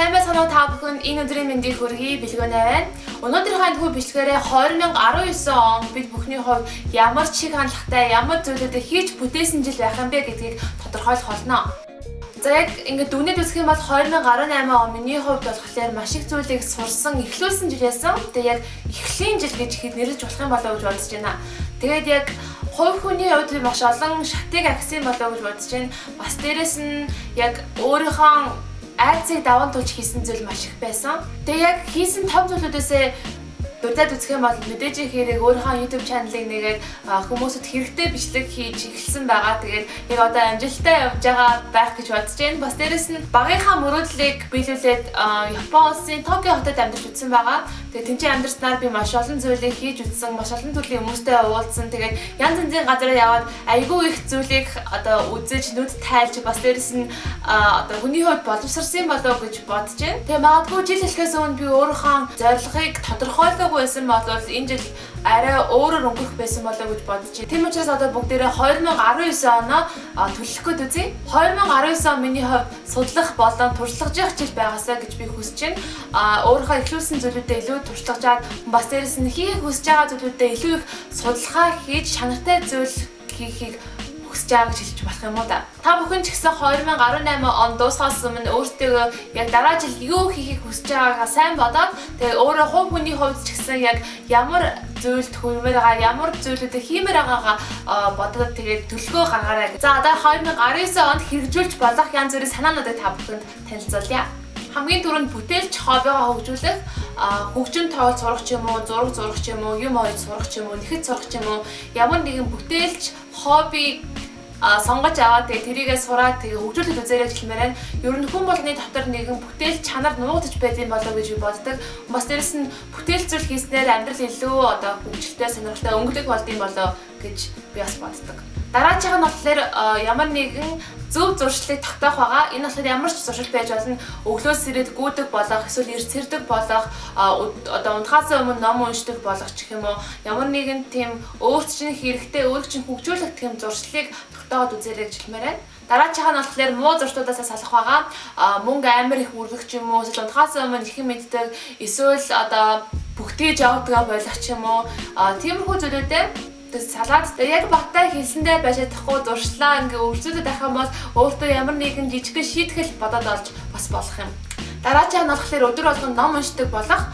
Сайн байцгаана уу, та бүхэн энэ өдрийн мэндийг хүргэе, Бэлгүүнэ байна. Өнөөдрийнхөө энэхүү бичлэгээрээ 2019 он бид бүхний хувьд ямар чиг хандлагатай, ямар зүйлүүдийг хийж бүтээсэн жил байх юм бэ гэдгийг тодорхойлох болно. За, яг ингээд дүгнэлт үзэх юм бол 2018 он миний хувьд болохоор маш их зүйлийг сурсан, эхлүүлсэн жил байсан. Тэгээ яг эхлийн жил гэж ихэд нэрлэж болох юм болоо гэж бодож байна. Тэгээд яг хувь хүний хувьд би маш олон шатыг ахисан болоо гэж бодож байна. Бас дээрэс нь яг өөрийнхөө айдсыг даван туулж хийсэн зүйл маш их байсан. Тэгээ яг хийсэн том зүйлүүдээсээ дурдаад үзэх юм бол мэдээж хэрэг өөрийнхөө YouTube channel-ыг нээгээд хүмүүсэд хэрэгтэй бичлэг хийж эхэлсэн байгаа. Тэгээд яг одоо амжилттай явж байгаа байх гэж бодож байна. Бас дээрэс нь багийнхаа мөрөөдлийг биелүүлээд Япон улсын Токио хотод амьдарч үзсэн байгаа. Тэгээд тэнд амьдарснаар би маш олон зүйлийг хийж үзсэн, маш олон төрлийн хүмүүстэй уулзсан. Тэгээд янз янзын газар яваад айгүй их зүйлийг одоо үзэж, нүд тайлж, бас дээрэс нь одоо хүний хувьд боловсрсан болов гэж бодож байна. Тэгээ магадгүй жил эхлэхээс өмнө би өөрийнхөө зорилгыг тодорхойлоогүй байсан бол энэ жил арай өөрөөр өнгөрөх байсан болоо гэж бодож байна. Тийм учраас одоо бүгдээрээ 2019 оноо төлөвлөх гээд үзье. 2019 он миний хувьд судлах болон туршлагажих жил байгаасай гэж би хүсэж байна. Өөрийнхөө эхлүүлсэн зүйлүүдээ илүү туршлагажаад, бас дээрэс нь хийх хүсэж байгаа зүйлүүдээ илүү их судалгаа хийж, чанартай зүйл хийхийг хүсэж байгаа гэж хэлж болох юм уу да. Та бүхэн ч гэсэн 2018 он дуусахаас өмнө өөртөө яг дараа жил юу хийхийг хүсэж байгаагаа сайн бодоод, тэгээ өөрөө хувь хүний хувьд ч гэсэн яг ямар зүйлд хүрмээр байгаа, ямар зүйлүүдийг хиймээр байгаагаа бодоод, тэгээд төлөвлөгөө гаргаарай. За, одоо 2019 онд хэрэгжүүлж болох янз бүрийн санаануудыг та бүхэнд танилцуулъя. Хамгийн түрүүнд бүтээлч хоббигоо хөгжүүлэх, хөгжим тоглож сурах ч юм уу, зураг зурах ч юм уу, юм ойж сурах ч юм уу, нэхэд сурах ч юм уу, ямар нэгэн бүтээлч хобби сонгож аваад, тэгээ тэрийгээ сураад, тэгээ хөгжүүлэлт үзээрэй гэж хэлмээр байна. Ер нь хүн болгоны дотор нэгэн бүтээл чанар нуугдаж байдаг болоо гэж би боддог. Бас дээрэс нь бүтээл зүйл хийснээр амьдрал илүү одоо хөгжилтэй, сонирхолтой, өнгөлөг болдог юм болоо гэж би бас боддог. Дараачих нь болохоор ямар нэгэн зөв зуршлыг тогтоох байгаа. Энэ болохоор ямар ч зуршил байж болно. Өглөөс сэрээд гүйдэг болох, эсвэл эрт сэрдэг болох, одоо унтахаас өмнө ном уншдаг болох ч гэх юм уу. Ямар нэгэн тийм өөрт чинь хэрэгтэй, өөрт чинь хөгжүүлэх тийм зуршлыг тогтоогоод үзээрэй гэж хэлмээр байна. Дараачих нь болохоор муу зуршлуудаас салах байгаа. Мөнгө амар их үргэх ч юм уу, эсвэл унтахаас өмнө их мэддэг, эсвэл одоо бүгдийж явдгаа болох ч юм уу. Тиймэрхүү зүйлүүдээ салаад, яг баттай хэлсэндээ байж чадахгүй зуршлаа ингээ өрсөлдөд байх юм бол өөртөө ямар нэгэн жижигхэн шийтгэл бодоод олж бас болох юм. Дараачих нь болохоор өдөр болгон ном уншдаг болох,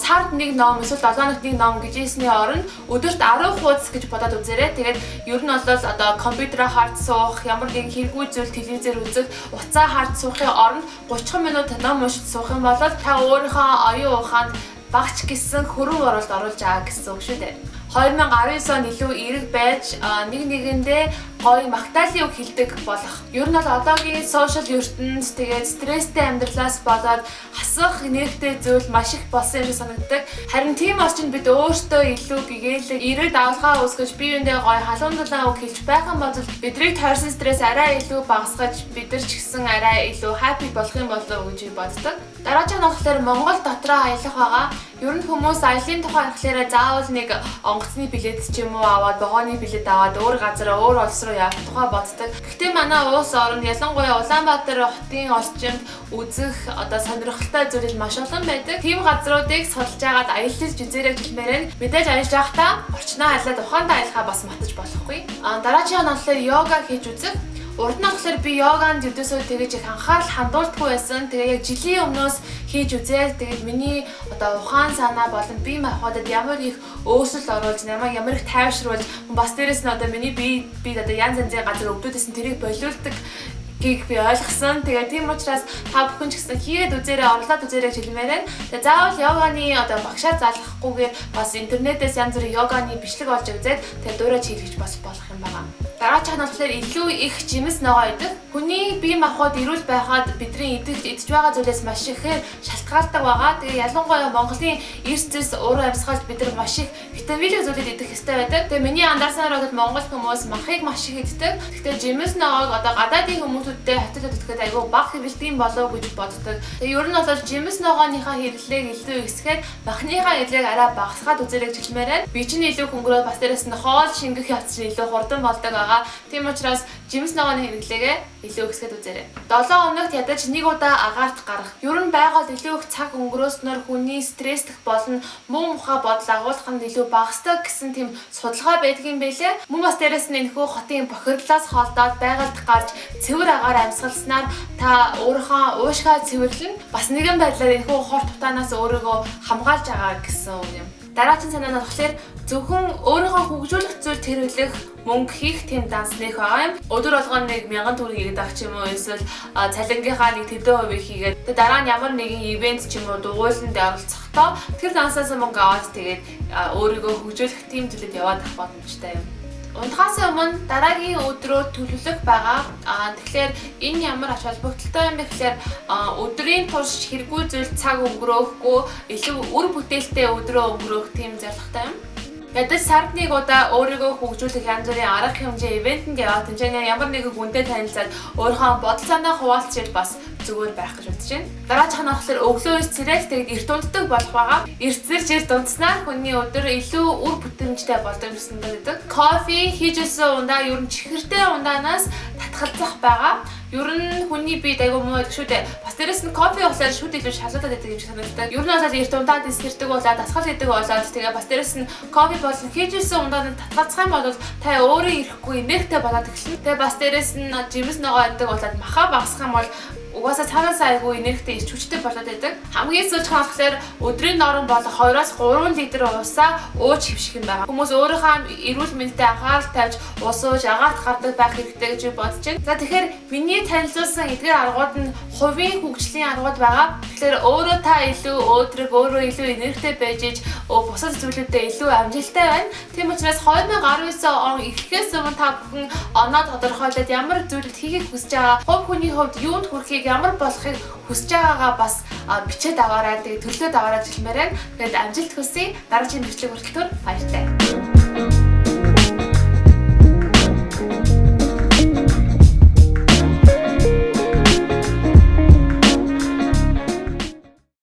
сард нэг ном эсвэл 7 хоногт нэг ном гэж ийсний оронд өдөрт 10 хуудас гэж бодоод үзээрэй. Тэгээд ер нь бол одоо компьютераа харж суух, ямар нэгэн хэрэггүй зүйл телевизээр үзэх, утсаа харж суухын оронд 30 минут ном уншиж суух юм бол та өөрийнхөө оюун ухаанд багч гэсэн хөрөнгө оруулалт оруулж байгаа гэсэн үг шүү дээ. 2019 он илүү эерэг байж, нэг нэгэндээ гоё магтаалын үг хэлдэг болох. Ер нь бол одоогийн social ертөнц, тэгээд стресстэй амьдралаас болоод хасах нэртэй зүйл маш их болсон юм шиг санагддаг. Харин тийм орчинд бид өөртөө илүү гэгээлэг, эерэг давалгаа үүсгэж, бие биендээ гоё халуун дулаан үг хэлж байх юм бол бидний тойрсон стресс арай илүү багасгаж, бид нар ч гэсэн арай илүү happy болох юм болов уу гэж би боддог. Дараачих нь болохоор Монгол дотроо аялах байгаа. Ер нь хүмүүс аялын тухай ярихлаараа заавал нэг онгоцны билет ч юм уу аваад, вагоны билет аваад өөр газар, өөр улс руу явах тухай боддог. Гэхдээ манай улс оронд, ялангуяа Улаанбаатар хотын орчинд үзэх одоо сонирхолтой зүйлүүд маш олон байдаг. Тийм газруудыг судалж байгаад аялж үзээрэй гэж хэлмээр байна. Мэдээж аялж байхдаа орчноо хайлаад ухаантай аялахаа бас мартаж болохгүй. Дараагийн нь болохоор йога хийж үзэх. Урд нь болохоор би йоганд ердөөсөө тэгэж их анхаарал хандуулдаггүй байсан. Тэгээ яг жилийн өмнөөс хийж үзээд, тэгээд миний одоо ухаан санаа болон бие махбодод ямар их өөрчлөлт оруулж, намайг ямар их тайвшруулж, бас дээрэс нь одоо миний бие бид одоо янз янзын газар өвдөдсөн тэрийг болиулдаг гийг би ойлгосон. Тэгээ тийм учраас та бүхэн ч гэсэн хийгээд үзээрэй, оролдоод үзээрэй гэж хэлмээр байна. Тэгээ заавал йоганы одоо багшаа залгахгүйгээр бас интернетээс янз бүрийн йоганы бичлэг олж үзээд, тэгээ дуурайж хийх бас болох юм байна. Дараачих нь болохоор илүү их жимс ногоо идэх. Хүний бие махбод эрүүл байхад бидний идэх идэж байгаа зүйлээс маш ихээр шалтгаалдаг байгаа. Тэгээ ялангуяа Монголын эрс зэс уур амьсгалд бид нар маш их витаминлэг зүйлүүд идэх ёстой байдаг. Тэгээ миний анзаарсанаар бол Монгол хүмүүс махыг маш их иддэг. Гэхдээ жимс ногоог одоо гадаадын хүмүүсүүдтэй хатилаад идэхэд айгүй бага хэрэглэдэг юм болов уу гэж боддог. Тэгээ ер нь бол жимс ногооныхаа хэрэглээг илүү ихсгээд, махныхаа хэрэглээг арай багасгаад үзээрэй гэж хэлмээр байна. Бие чинь илүү хөнгөрөөд, бас дээрэс нь хоол шингэх явц чинь илүү хурдан болдог байгаа. Тийм учраас Жимс ногооны хэрэглээгээ илүү өсгөд үзээрэй. 7 хоногт ядаж нэг удаа агаарт гарах. Ер нь байгаль илүү их цаг өнгөрөөснөөр хүний стресстэх болон муу мухай бодол агуулах нь илүү багасдаг гэсэн тийм судалгаа байдгийн байлээ. Мөн бас дээрэс нь энэхүү хотын бохирдлоос холдоод байгальд гарч цэвэр агаар амьсгалснаар та өөрийнхөө уушгаа цэвэрлэн бас нэгэн байдлаар энэхүү хор тутаанаас өөрийгөө хамгаалж байгаа гэсэн үг юм. Дараагийн санаа нь болохоор зөвхөн өөрийнхөө хөгжүүлэх зүйлд хэрэглэх мөнгө хийх тийм данс нэх байгаа юм. Өдөр болгоно нэг 1000 төгрөг хийгээд авах ч юм уу, эсвэл цалингийнхаа нэг тэдэн хувийг хийгээд тэгээ дараа нь ямар нэгэн event ч юм уу дугуйланд оролцохдоо тэр дансаас мөнгө аваад тэгээд өөрийгөө хөгжүүлэх тийм зүйлд яваад авах боломжтой юм. Унтахаас өмнө дараагийн өдрөө төлөвлөх байгаа. Тэгэхээр энэ ямар ач холбогдолтой юм бэ гэхээр өдрийн турш хэрэггүй зүйл цаг өнгөрөөхгүй, илүү үр бүтээлтэй өдрөө өнгөрөөх тийм зорилготой юм. Ядаж сард нэг удаа өөрийгөө хөгжүүлэх янз бүрийн арга хэмжээ event энд яваад, тэнцэнэ ямар нэгэн хүнтэй танилцаад өөрийнхөө бодол санаа хуваалцаж бас зүгээр байх гэж бодож байна. Дараачих нь болохоор өглөө эрт сэрээд тэгээд эрт унтдаг болох байгаа. Эрт сэрж эрт унтснаар хүний өдөр илүү үр бүтэмжтэй болдог гэсэн байдаг. Кофе, хийжсэн ундаа, ер нь чихэртэй ундаанаас татгалзах байгаа. Ер нь хүний биед айгүй муу байдаг шүү дээ. Бас дээрэс нь кофе болохоор шүд илүү шалуудаад байдаг юм шиг санагддаг. Ер нь бол эрт унтаад эсгэрдэг болоод, дасгал хийдэг болоод, тэгээ бас дээрэс нь кофе болон хийжсэн ундаанд татгалзах юм бол та өөрөө ирэхгүй энергитэй болоод эхэлнэ. Тэгээ бас дээрэс нь жимс ногоо иддэг болоод махаа багасгах юм бол угаасаа цаанаасаа айгүй энергитэй, эрч хүчтэй болоод байдаг. Хамгийн сүүлд нь болохоор өдрийн норм болох 2-оос 3 литр усаа ууж хэвших юм байна. Хүмүүс өөрийнхөө эрүүл мэндэд анхаарал тавьж ус ууж, агаарт гардаг байх хэрэгтэй гэж би бодож байна. За, тэгэхээр миний танилцуулсан эдгээр аргууд нь хувийн хөгжлийн аргууд байгаа. Тэгэхээр өөрөө та илүү өөдрөг, өөрөө илүү энергитэй байж иж бусад зүйлүүдэд илүү амжилттай байна. Тийм учраас 2019 он эхлэхээс өмнө та бүхэн оноо тодорхойлоод, ямар зүйлүүд хийхийг хүсэж байгаа, хувь хүний хувьд юунд хүрэхийг, ямар болохыг хүсэж байгаагаа бас бичээд аваарай. Тэгээд төлөвлөөд аваарай гэж хэлмээр байна. Тэгээд амжилт хүсье. Дараагийн бичлэг хүртэл түр баяртай.